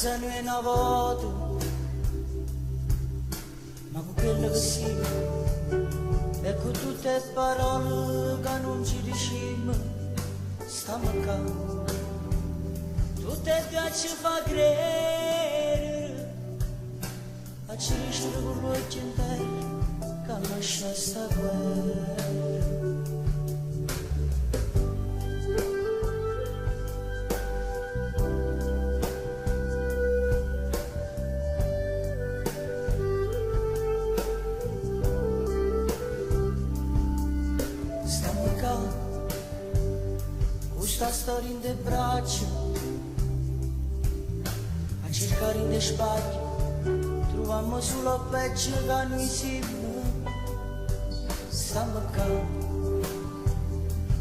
Senza nuje na vota, ma con quello che siamo e con tutte le parole che non ci diciamo, stiamo qua. Tutte e due ci fa credere, a ci riuscire con l'occhio in terra, che lascia sta guerra. Stiamo qua, con sta storia in te braccia, a cercare in te sbagli, troviamo solo peggio che noi siamo. Stiamo qua,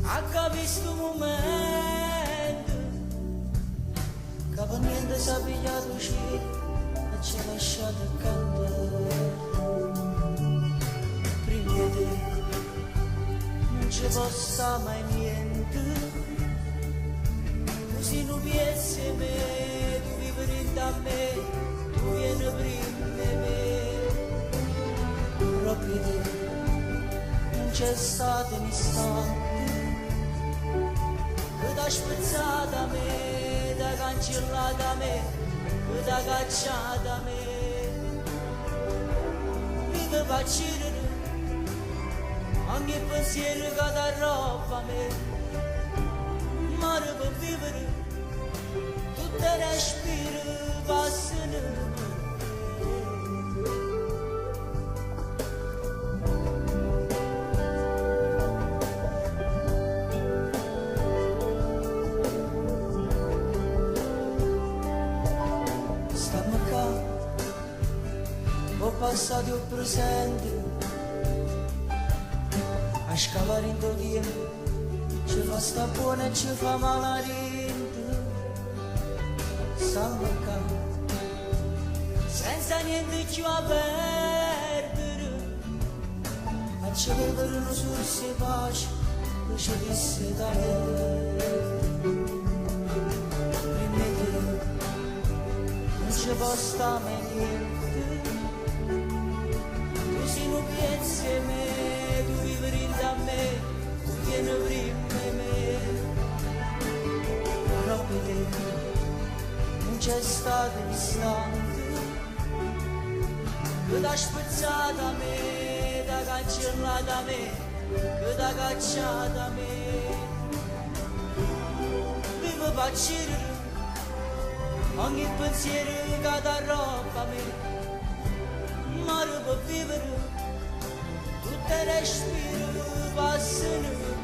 a capire sto momento, che per niente si è pigliato uscire e ci ha lasciato cantare. Prima di te non ci possa mai niente, così non piezzi me, tu vivi da me, tu vieni prima di me. Proprio te, non c'è stato un istante, che t'ha spezzata me, t'ha cancellata me, che t'ha cacciata me. Vive facile, ogni pensiero che t'arroba me, ma per vivere, tutte respiro passano. Stiamo qua, ho passato il presente, a scavare in tempo, ci fa sta buona e ci fa male dentro. Stiamo qua, senza niente più a perdere, a ci vivere una sorsa di pace, che ci disse da me. Prima di te, non ci può stare mai niente, tu sei un pezzo di me, tu vivi da me, tu vieni prima di me. Proprio te, non c'è stato un istante, che t'ha spezzata me, t'ha cancellata me, che t'ha cacciata me. Vivo facile, ogni pensiero che t'arroba me, ma per vivere, tutte le respiro passano.